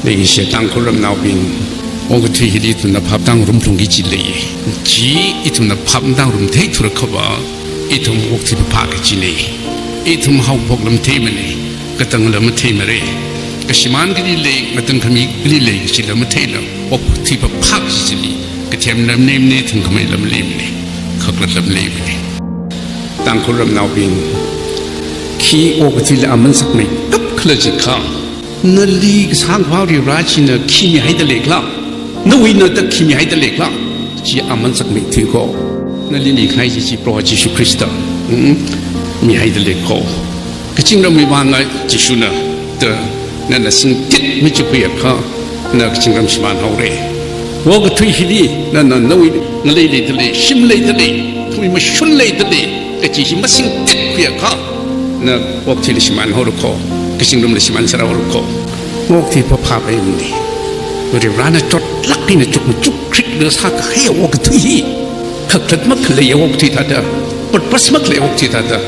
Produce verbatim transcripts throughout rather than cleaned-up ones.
Leishiya Tangkhul ramnaobing, okathui hili ithumna phap tangrumlungki kaji lei. Chi ithumna phap tangrumthei thura khava, ithum okthui phaphā kajina. Ithum haophokla matheimana, katangla matheimara. Kashimān kali lei, ngata̱ng khami kali lei kajila matheila, okthui phaphā kaji chili, kathemla maneimana, thangkhameila maleimana, khakhatla maleimana. Tangkhul ramnaobing, khi okathuili aman sakmeikap khala jiakha, nali kasā Akhava Varivara china khi mihaida leikhala? Nawui eina da khi mihaida leikhala? Chi aman sakmeithui kho. Nali mikahai chi, chi Proho Jishu Khrista, mm, mihaida lei kho. Kazingramwui vang Jishuna da nana singtit machitkhuiakha, na kazingram shimān haora. Okathui hili nana nawui ngalei leida lei, shim leida lei, ithumwui mashun leida lei kaji hi masingtitkhuiakha, na okathuila shimān haora kho, kazingramla shimān sāra haora kho. Okthui phaphā paimana. Varivarana chotlāk eina chukmachuk khrik da sākahai okathui hi, khakhat makhalei okathui thāda, purpose makhalei okathui thāda,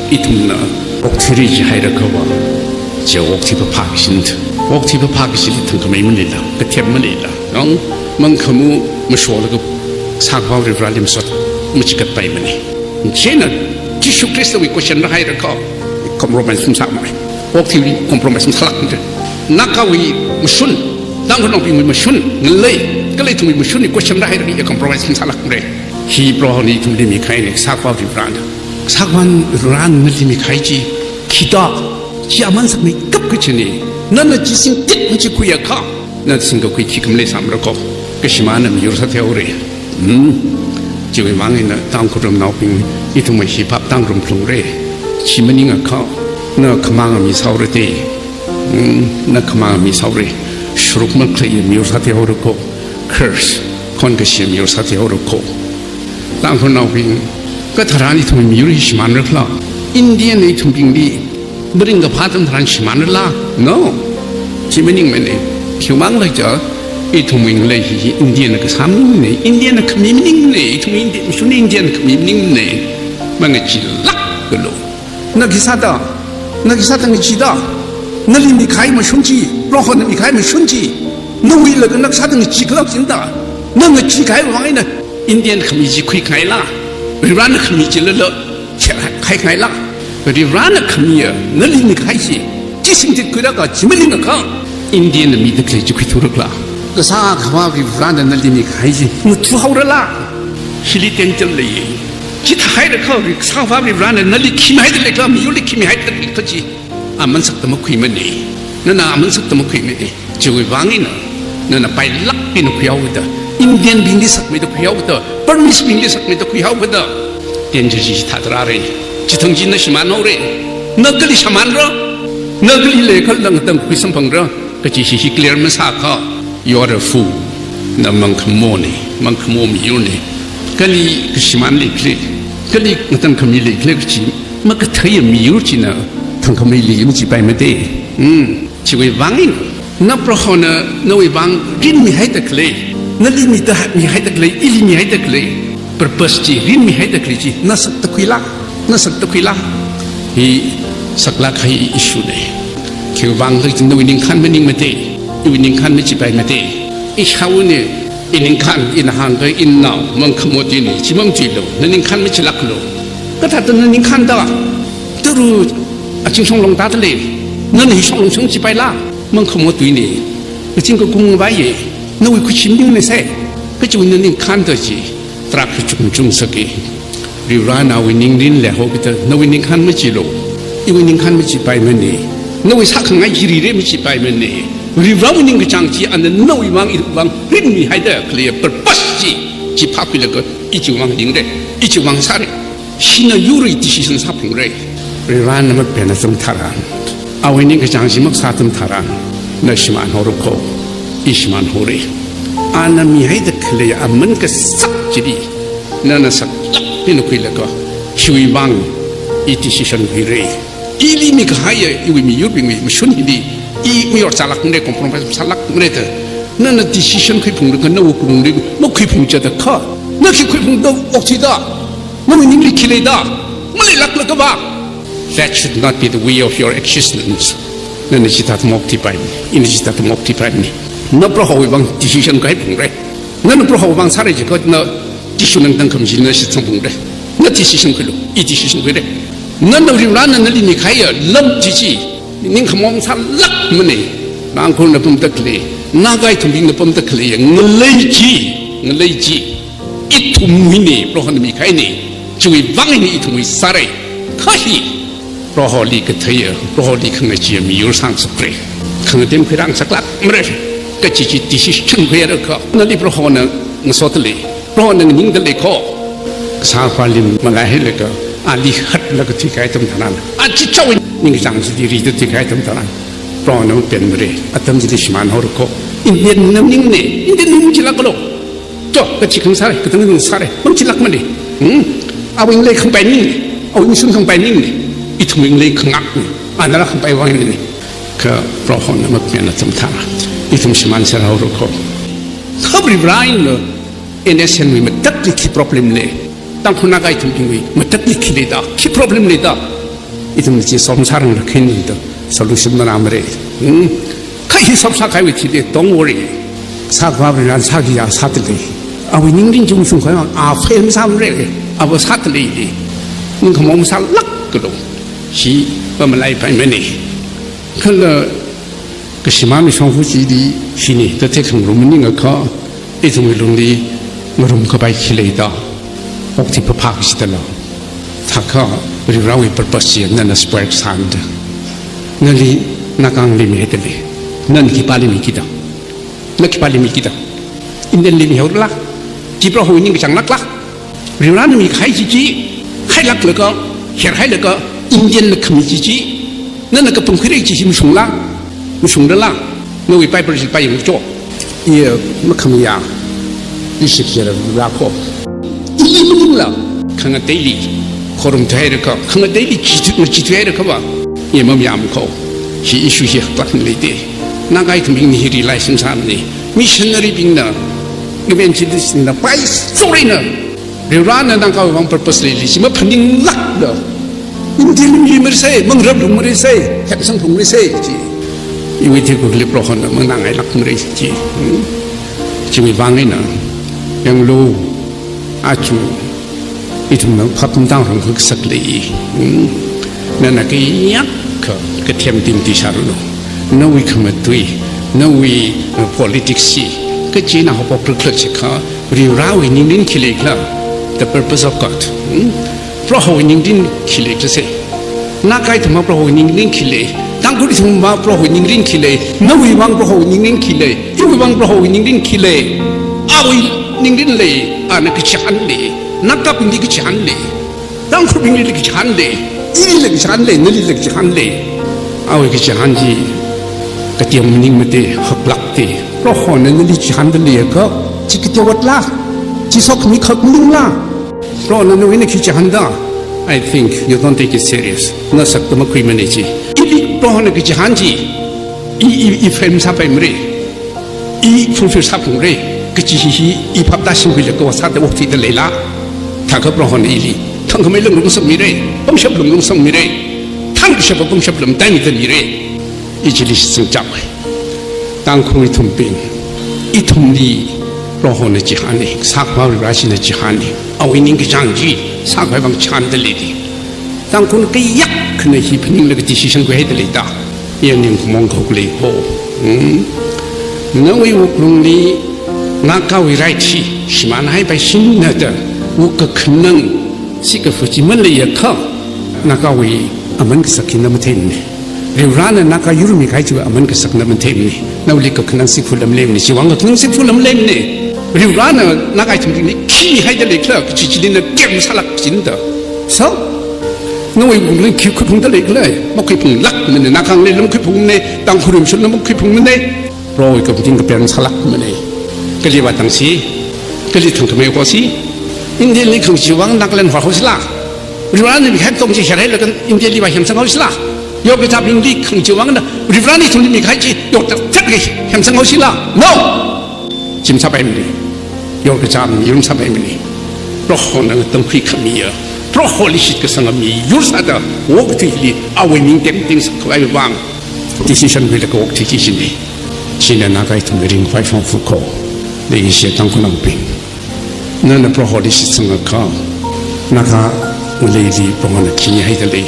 ithumna okthuira jihairakha va, chi okthui phaphā kajina. Okthui phaphā kajili thangkhamei maleila, kathem maleila, nong, mangkhamo masholaga kasā Akhava Varivarali masot machikat paimana. Chieina Jishu Khristawui question rāhairakha, compromise masāmara. Okathuiwui compromise masālākmara. Nagawui mashun, Tangkhulnaobingwui mashun, ngalei, kala ithumwui mashunwui question rāhairakha, compromise masālākmara. Hi Prohona ithumli mikahaina, kasā Akhava Varivarana. Kasā Akhava Varivarana nali mikahai chi khida, chi aman sakmeikap kajina. Nana chi singtit machitkhuiakha, na singkakhui khikha maleisāmara kho. Kashimānna miyur sāthei haora. Hmm. Chiwui vang eina Tangkhul ramnaobing, ithum hi phap tangrumlungra. Chi maningakha, na khamāng mi sāhaora te. Hmm. Na khamāng mi sāhaora. Sharuk makhalei miyur sāthei haora kho. Curse, khon kashi miyur sāthei haora kho. Tangkhulnaobing, katharan ithum miyur hi shimānrakhala? Indiana ithumbingli maringkaphā atam tharan shimānrala? No. Chi maningmana. Khiwuivang khala jiakha, ithumwui ngalei hi Indiana kasā maningmana, Indiana khami maningmana, ithum Indi-, mashun Indiana khami maningmana. Mangachilākalu. Na khi sāda, na khi sāda ngacheeda, nali mikahai mashun chi, Prohona mikahai mashun chi, nawuila na khi sāda ngacheekhala jida, na ngacheekahai vang eina Indiana khami chi khuikhangaila, Varivarana khami chilala khuikhangaila? Varivarana khamiya nali mikahai chi, chi singtitkhuilaga chi maningakha, Indiana mida khalei chi khuithurakhala? Kasā Akhava Varivarana nali mikahai chi ngathor haorala? Hili tension leiya. Chithāhairakha, kasā Akhava Varivarana nali khi mihaida leikhala, miyurli khi mihaida leikhala chi aman sakda makhuimana. Nana aman sakda makhuimana. Chiwui vang eina, nana pailāk eina khuihaokida, Indianbingli sakmeida khuihaokida, Burmesebingli sakmeida khuihaokida, tension chi chithāda rāra. Chithang chi na shimān haora. Na kali shimānra, na kali leikhala ngatangkhui samphangra kaji hi, hi clear masāakha, you are a fool. Na mangkhamona, mangkhamo miyurna. Kali kashimān leikhala, kali ngatangkhami leikhala kaji makatheiya miyur china thangkhameili machipaimana te. Hmm. Chiwui vang eina, na Prohona nawui vang rinmihaida khalei, nali mida mihaida khalei, ili mihaida khalei purpose chi, rinmihaida khalei chi na sakda khuila, na sakda khuila? Hi saklāk kahai issue na. Khiwuivang khala jiakha nawui ningkhān maningmana te, iwui ningkhān machipaimana te. Ishāvāna, i ningkhān, ina hāngkha, i nao, mangkhamo tuina, chi matuilu, na ningkhān machilākalu. Kathāda na ningkhānda, tara azing shonglong tāda lei, nana hi shonglong shong chipaila? Mangkhamo tuina, kazing kakung vāya, nawui khuishi maningmana sai, kachiwui na ningkhānda chi, tarākha chungchung sāki. Varivarana awui ning rinle haokida, nawui ningkhān machilu, iwui ningkhān machipaimana, nawui sākhangai hi rira machipaimana. Varivarawui ningkachāng chi, ana nawui vang, iwui vang rinmihaida khalei purpose chi, chi phākhuilaga, ichiwui vang ningra, ichiwui vang sāra. Hina yurwui decision sāphungra. Varivarana mapen atam tharan, awui ningkachāng chi makasā atam tharan, na shimān haora kho, i shimān haora. Ana mihaida khalei aman kasak chili, nana saklāk eina khuilaga, hiwui vang i decision khuira. Ili mikahaiya iwui miyurbingwui mashun hili, i mayor sālākmara, compromise sālākmara da, nana decision khuiphunglaga nawui kaungli makhuiphung chiakha, na khi khuiphungda, okthuida, nawui ningli khi leida, maleilāklaga va. That should not be the way of your existence. Nana chithāda maokthuipaimana, ina chithāda maokthuipaimana. Na Prohowui vang decision khuiphungra. Nana Prohowui vang sāra jiakha na tissue nang tangkhamei china shitsangphungra. Na decision khuilu, i decision khuira. Nana Varivarana nali mikahaiya lam chi chi ningkhamaong sālākmana. Tangkhulna pamda khalei, Naga ithumbingna pamda khalei, ngalei chi, ngalei chi ithumwuina, Prohona mikahaina, chiwui vang eina ithumwui sāra. Kha hi Proholi katheiya, Proholi khangacheeya miyur sāngasakra. Khangatem khuirāngasaklākmara. Kachi chi decision khuirakha, nali Prohona ngasodalei, Prohona nganingdalei kho. Kasā Vareli malai hailaga, ali hatlaga thuikahai atam tharan, achichāwui ningkachāng chili rida thuikahai atam tharan, Prohona mapenmara. Atam chili shimānhaora kho. Indian na maningmana, Indian na maning chilāklo. To, kachi khangasāra, katang khangasāra, mang chilākmana. Hmm? Awui ngalei khangapai maningmana, awui mashun khangapai maningmana, ithumwui ngalei khangakna, ana rākhangpai vang eina. Kha Prohona mapen atam tharan, ithum shimānserhaora kho. Kha Varivara eina N S N wui matakhali khi problem lei, Tangkhul Naga ithumbingwui matakhali khi leida, khi problem leida, ithumna chi solve sāranglakha eina da solution marāmara. Hmm? Kha hi solve sākahaiwui thili, don't worry. Sākhavā Varivarana sākhiya sādalei. Awui ningrin chi mashungkhavai vang, a fail masāmara, ava sādalei. Ningkhamaong masālāklu. Hi mamalaipaimana. Kala kashimān mishong hu chili hina da theikhangrum maningakha, ithumwui lungli ngarumkapai khi leida, okthui phāphā kachidala. Thākha Varivarawui purpose chi nana spoil sānda. Nali Naga ngalei mihaidalei. Nana khipāli mikida? Na khipāli mikida? Indianli mihaorala? Chi Prohowui ningkachāng lākla? Varivarana mikahai chi chi, hailāklaga, herhailaga, Indianna khami chi chi, nana kapangkhuira chi chi mashungla? Mashungrala? Nawui Bible chili pāyanglu cho. Iya makhamayā, ishit kera la kho. Ili maningla, khangateili khorumthuihaira kho, khangateili chithu, chithuihaira kho va, iya mamayāma kho. Hi issue hi haklāk leida. Naga ithumbingna hi realize masāmana. Missionary bingna, evangelist bingna, pai soreina, Varivarana Nagawui vang purpose leili chi maphaninglākda, Indiali mimarasei, mangaraplumarasei, hemsangphungmarasei kaji. Iwui theikakli Prohona manganāngailākmara chi. Hmm? Chiwui vang eina, yanglu, aja ithumna phap matāngarumkakasā lei. Hmm? Nana kayākha kathem tingti sāranu. Nawui khamatui, nawui, uh, politics chi, kachina haophokra khala jiakha, Varivarawui ningrin khi leikhala, the purpose of God. Hmm? Prohowui ningrin khi leikhala sei. Naga ithumwui vang Prohowui ningrin khi lei. Tangkhul ithumwui vang Prohowui ningrin khi lei. Nawui vang Prohowui ningrin khi lei. Iwui vang Prohowui ningrin khi lei. Awui ningrin lei. Ana kachihān lei. Nagabingli kachihān lei. Tangkhulbingli kachihān lei, ili kachihān lei, nali kachihān lei. Awui kachihān chi kateo maningmada, haklākda. Prohona nali chihānda leiakha, chi kateo vātla? Chi sokhami khak maningla? Prohona nawui eina khi chihānda? I think you don't take it serious. Na sakta makhuimana chi. Ili Prohona kachihān chi, i, i, i frame sāpaimara. I fulfill sāphungra kaji hi, hi i phap tāshingkhuilaga vāsāda okthuida leila? Thākha Prohona ili thangkhamei lam rungsangmira, pangshap lam rungsangmira, thangkashapa pangshap lam taimida mira. I chili shitsangchapa. Tangkhul ithumbing, ithumli Prohona chihāna, sākhavā Varivara china chihāna, awui ningkachāng chi sākhavai vang chihānda leili. Tangkhul kayākhana hi phaninglaga decision khuihaida leida, iya ningkhamaong khuihaolei kho. Hmm? Nawui wuklungli Nagawui right hi shimānhaipaishina da wuk kakhanang sikafu chi maleiakha, Nagawui aman kasak hi na matheimana. Varivarana Naga yur mikahai chiwui aman kasak na matheimana. Nawuili kakhanang sikafu lam leimana, chiwui vang kakhanang sikafu lam leimana. Varivarana Naga ithumbingli khi mihaida leikhala kaji chili na kem sālāk kajina da. So, nawui wuklungli khi khuiphungda leikhala? Makhuiphunglākmana, Naga ngalei lam khuiphungmana, Tangkhul rimeshi lam makhuiphungmana. Prohowui kaphaning kapen sālākmana. Kali vātangsi, kali thangkhamei khosi, Indiali khangachee vang Nagaland vāhaosila? Varivarana mikahai tong chi herhailaga Indiali vāhemsanghaosila? Yorkachābingli khangachee vangna Varivarana ithumli mikahai chi yorkachā thāda hemsanghaosila? No! Chi masāpaimana. Yorkachā miyur masāpaimana. Prohona tamkhui khamiya, Proholi shitkasanga miyur sāda okathuili awui ming tengteng sakkhavai vang, Decision khuilaga okthuiki kajina. China Naga ithum ringphai phangphu ko. Leikashi Tangkhulnaobing, nana Proholi shitsangakha, Naga ngaleili Prohona khimihaida lei,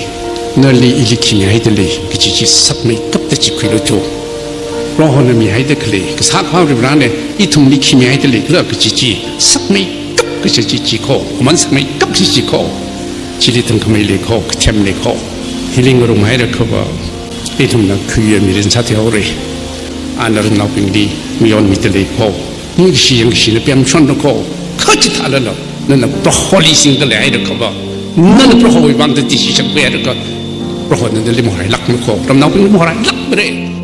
nali ili khimihaida lei kaji chi sakmeikapta chi khuilu tu. Prohona mihaida khalei, kasā Varivarāna ithumli khimihaida lei khala kaji chi sakmeikap kaji chi chi ko, khuman sakmeikap kaji chi ko. Chili thangkhamei lei ko, kathem lei ko. Hili ngarumhaira khava, ithumna khuiya mirin sāthuihaora. Ana ramnaobingli mayon mida lei ko. Ningkashi yangkashina pemshon ko. Kha chithālala, nana Proholi singda leihaira khava, nana Prohowui vangda decision khuihaira kha, Prohona nali mahorailākmara ko. Ramnaobingli mahorailākmara.